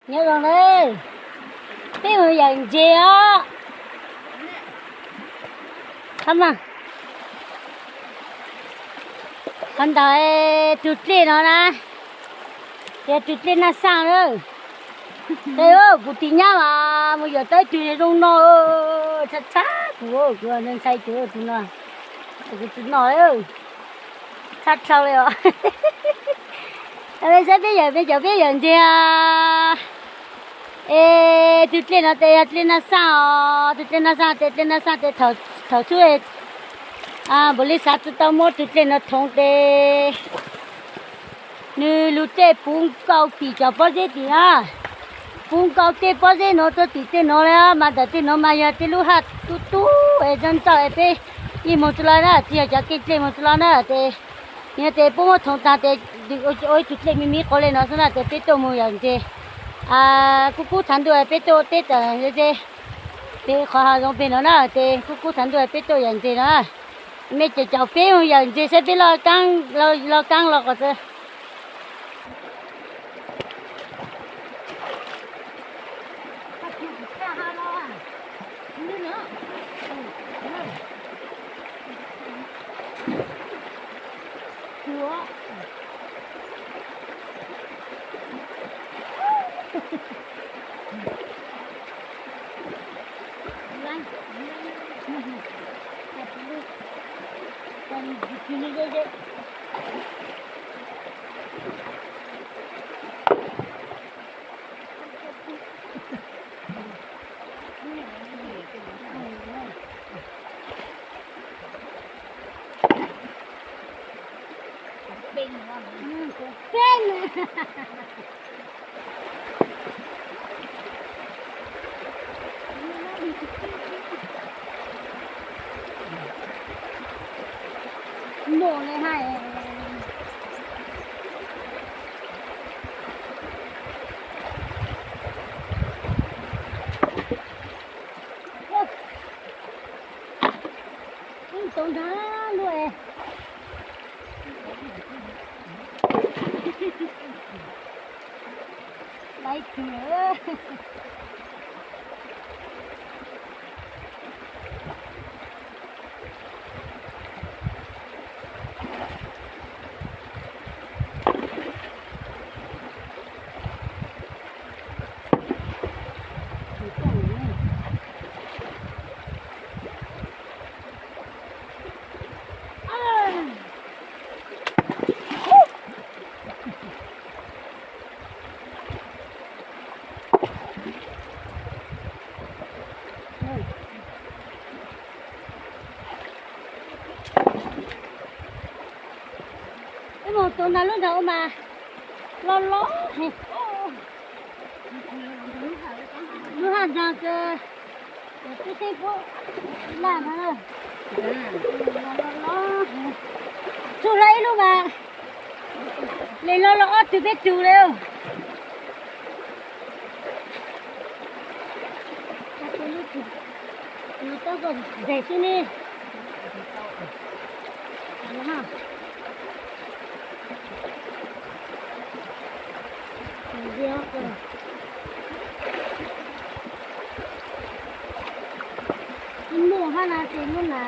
Nyob zoo nawb, peb mus yawm ntses os. Qhov mas, qhov ntawd tus dlej no na, yog tus dlej Naj Xaj lawm. Qe, kuv tus nyab mas mus yawm tau ib tug zoo no, tshab tshab kuv, kuv ntshai tus no, kuv tsis noj, tshab dhau li os. Saib peb yawm, peb cov peb yawm ntses. Es tus dlej no tes yog dlej Naj Xaj os, tus dlej Naj Xaj tes, dlej Naj Xaj tes thaum xub npaum li xav tsis tau muab tus dlej no thoov tes nws lub dlej puv nkaus tim cov pob zeb tim na, puv nkaus tej pob zeb no rau tim tej no li mas ntawm tej no mas yog tej lub haj tub tub es ntxaug ntxaug es peb yeej mus tsis los na, tsis yog cov kev dlej mus tsis los na tes, yog tes puab muab thoov tag tes ua ib tug dlej me me quav li no xwb na tes peb tuaj mus yawm ntses. Kub kub txhab ntuj peb tuaj teb tawm ze, peb qhov hav zoov pem no na tes kub kub txhab ntuj peb tuaj yawm ntses no. Mej ces caum peb mus yawm ntses saib peb loj kaab los qhov twg. Muaj li hais. Ib tug nrag luaj. Laiv twg. Wb mus tus ntawd lub nroog mas loj loj heev. Lub haj nroog twb xeeb puab laj no. Txug lawm ib lub mas li loj loj ob tug peb tug li. Nteg xwb ne. Muaj hab na tes muab na.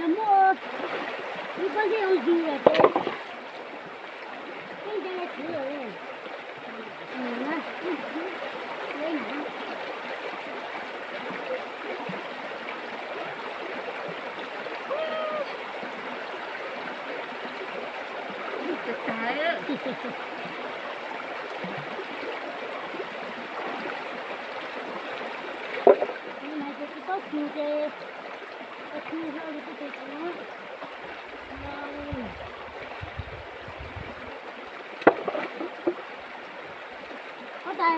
Yog muaj ib pob zeb ua zug lawm ces peb nce txwv lawm. Cug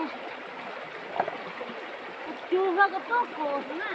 hlo ko tuaj kaus na.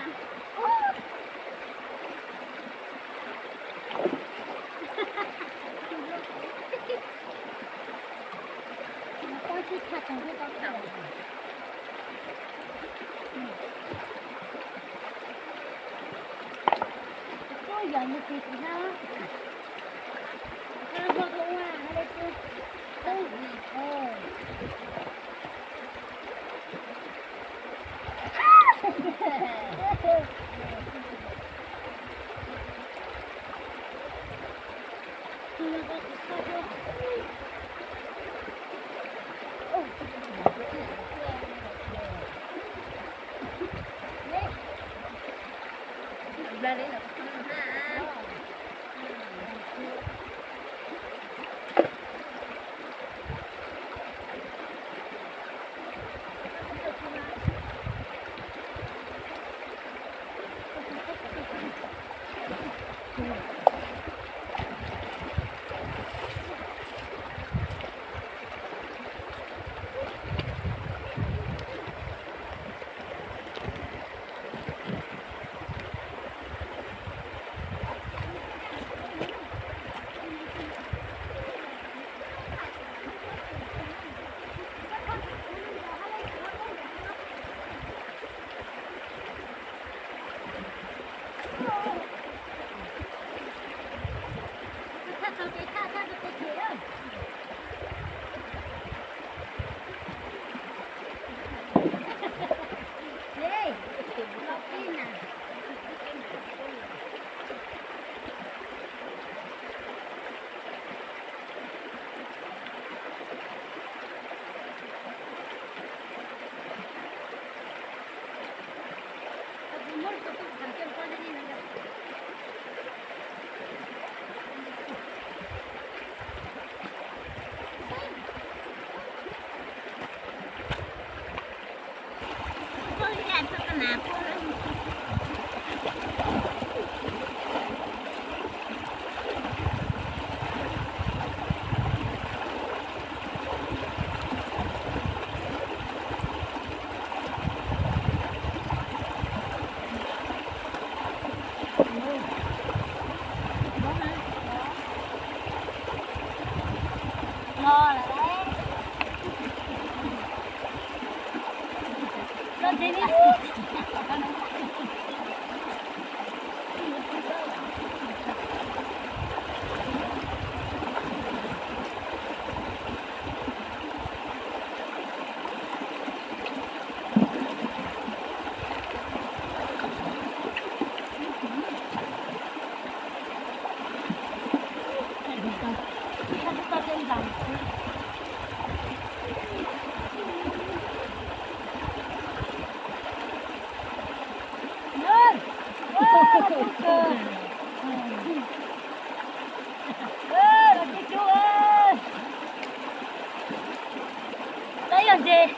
Lawv yog ntses,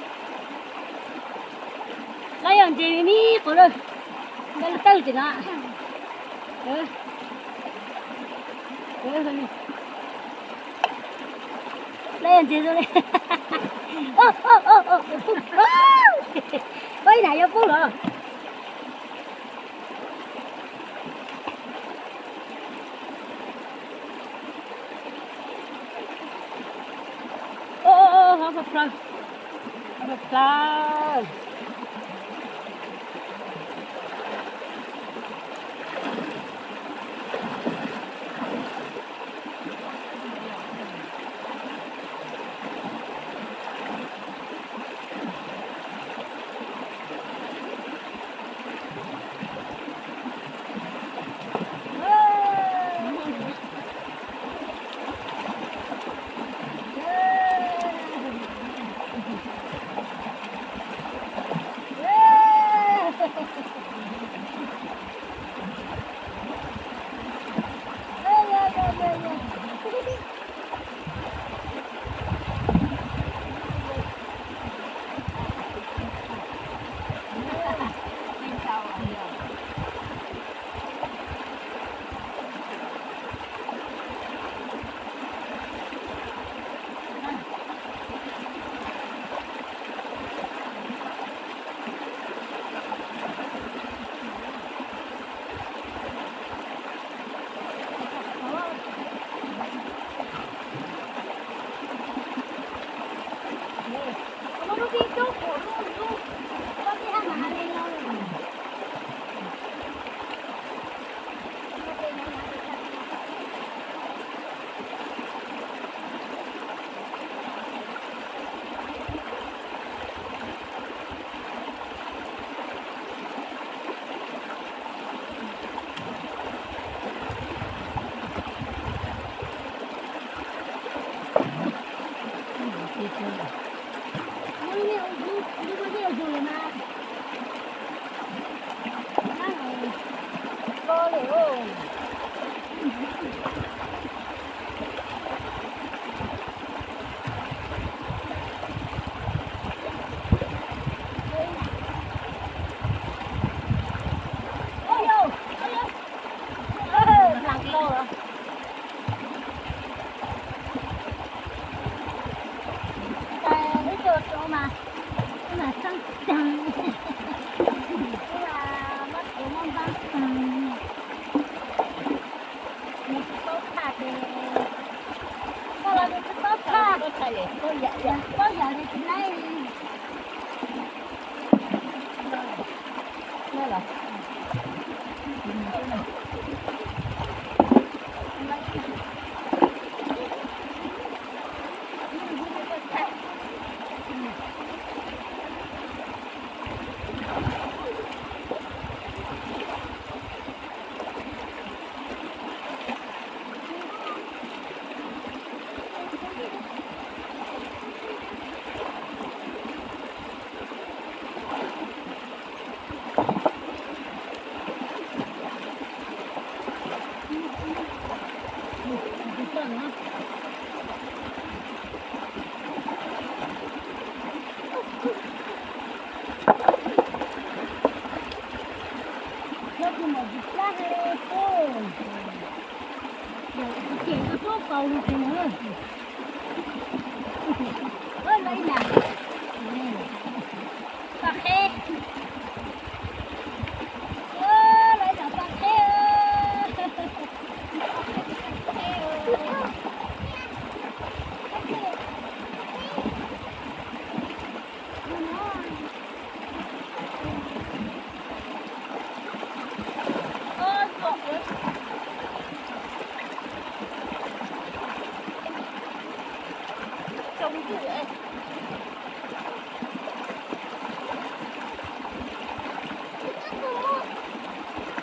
lawv yog ntses me me qus lawm, lawv tawg tim no. Lawv yog ntses zoo li, ua ib nam yuav pub los.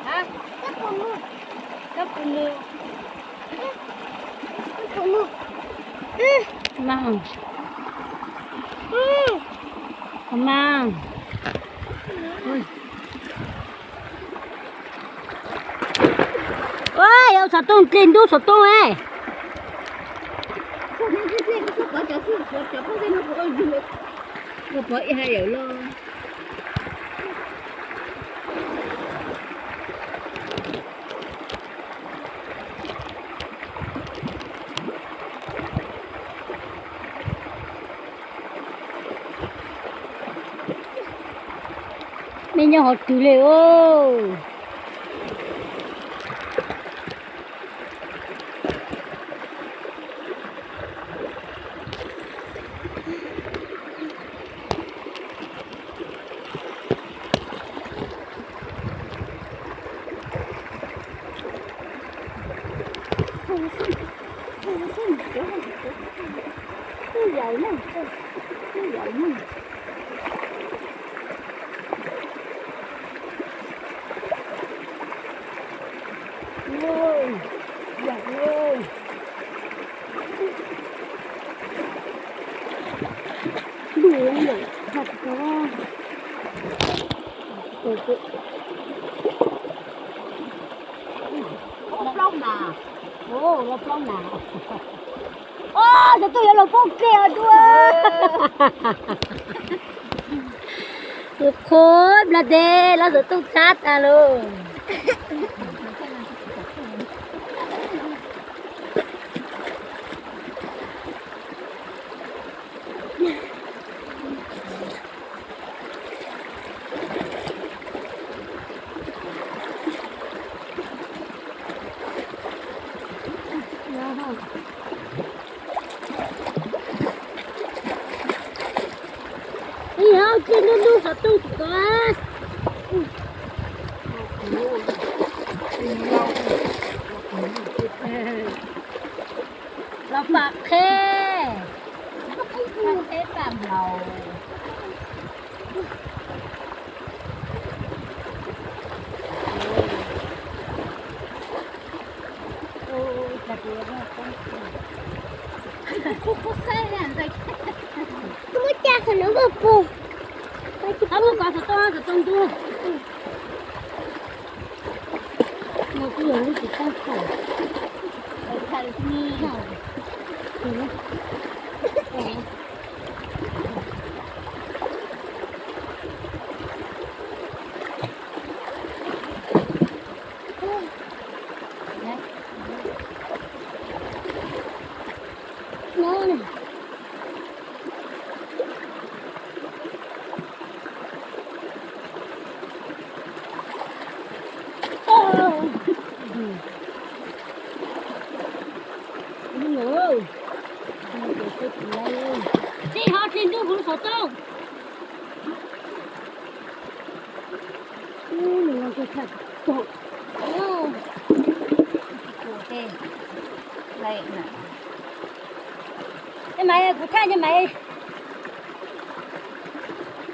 Hab, cov pus nus. Cov pus nus. Mas, mas. Ua, yog xov tooj dlig ntub xov tooj e. Pov ib ha yawm loj. Me nyob hauv twg li os. Plaub nas, plaub nas. Os, xov tooj yuav los poob ke os dua. Tus qhuav nplas tes los xov tooj txhab tas lauj. Ib hab tsis ntub ntub xov tooj tsis tau. Los pam qheb, pam qheb pam nplaum. Kuv kuj saib ntxais. Ab, muab kov xov tooj, xov tooj ntuj. No kuj yog lub tsis tag thaum. Tij ho tsis ntuj kuv xov tooj. Ces Maiv, kuv thaij ces Maiv,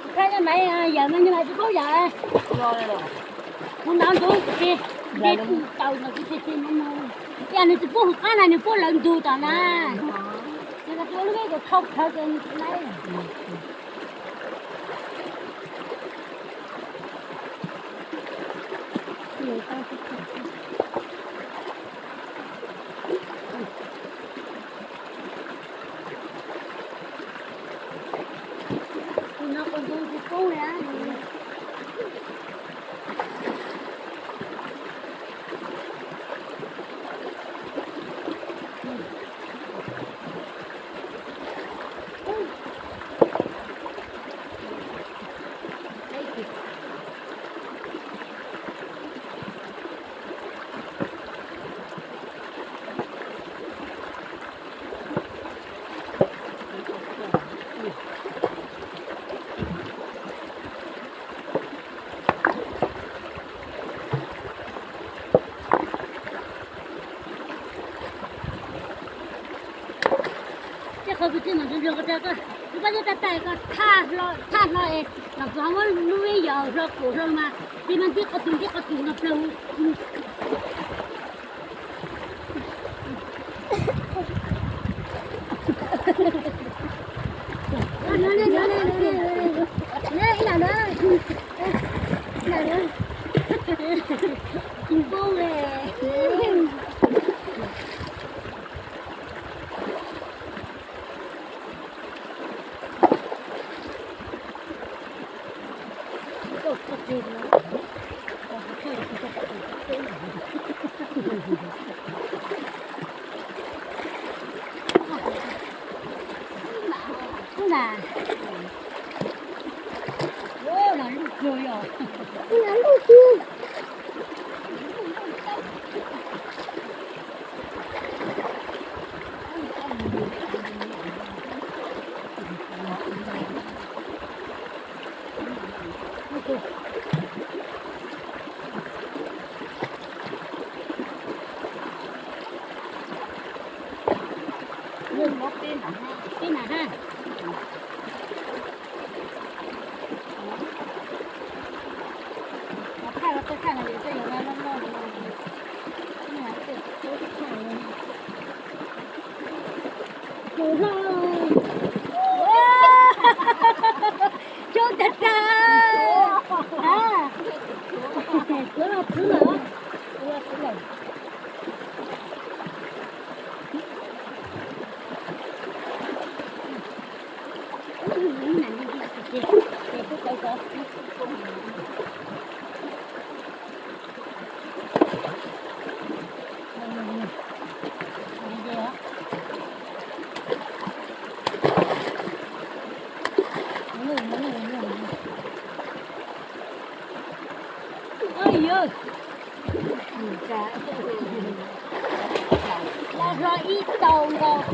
kuv thaij ces Maiv yawm no ces Maiv tsis paub yawm. Kuv nov ntsoov ces, ces taus no kuv tsis tsis no no. Yog nws tsis pub hauv qab na, nws pub lawv ntug tom na. Ces no tus lub me kom thau plhawv ces nws tsis laiv. Tus no kuv ntsoov tsis pub li. Tej qhov kwv tij mam nrog koj, koj pab thiab tab tais koj thaj hlo es los koj ho muab lub me yos hlo kaum hlo mas, ces mas ntij qhov twg ntij qhov twg no plaws. Peb na ha. Thaj los, thaj los, yog tej yog loj loj. Tus hlob, coob tag tag. Kuv los txwv lawm, kuv los txwv lawm. Los hlo ib tau nkaus.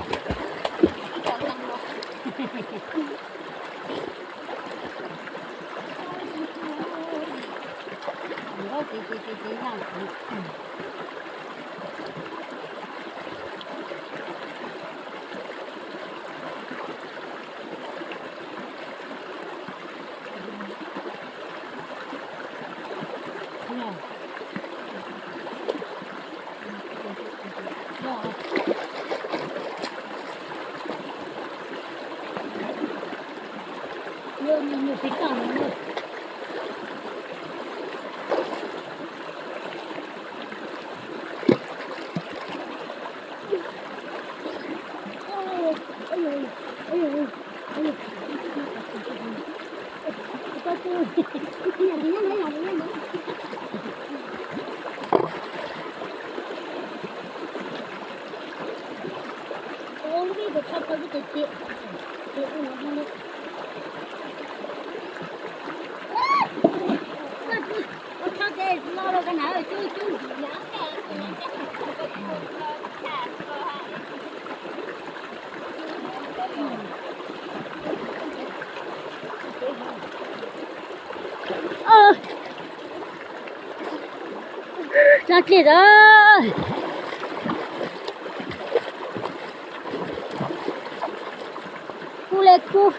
Tso dlej a. Kub le kub.